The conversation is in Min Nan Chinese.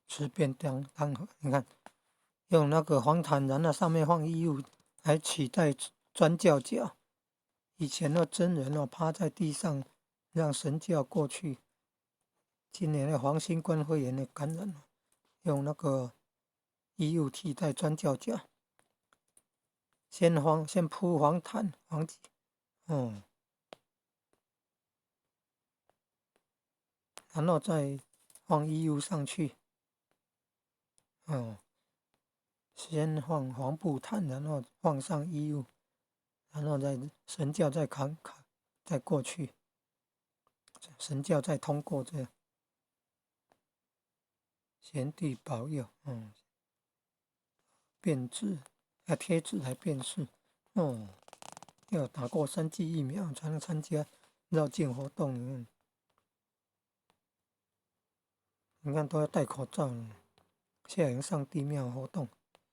吃便當當，你看用那個黃毯，然後上面放衣物來取代磚轎轎。以前的僧人哦，趴在地上讓神轎過去。今年的黃新冠肺炎的感染，用那個衣物替代磚轎轎。先黃先鋪黃毯黃，然後再放衣物上去，先放黃布毯，然後放上衣物，然後再神轎再扛扛再過去，神轎再通過這樣。賢帝保佑，辨字要貼紙來辨識，要打過三劑疫苗才能參加繞境活動。你看都要戴口罩，下營上帝廟活動。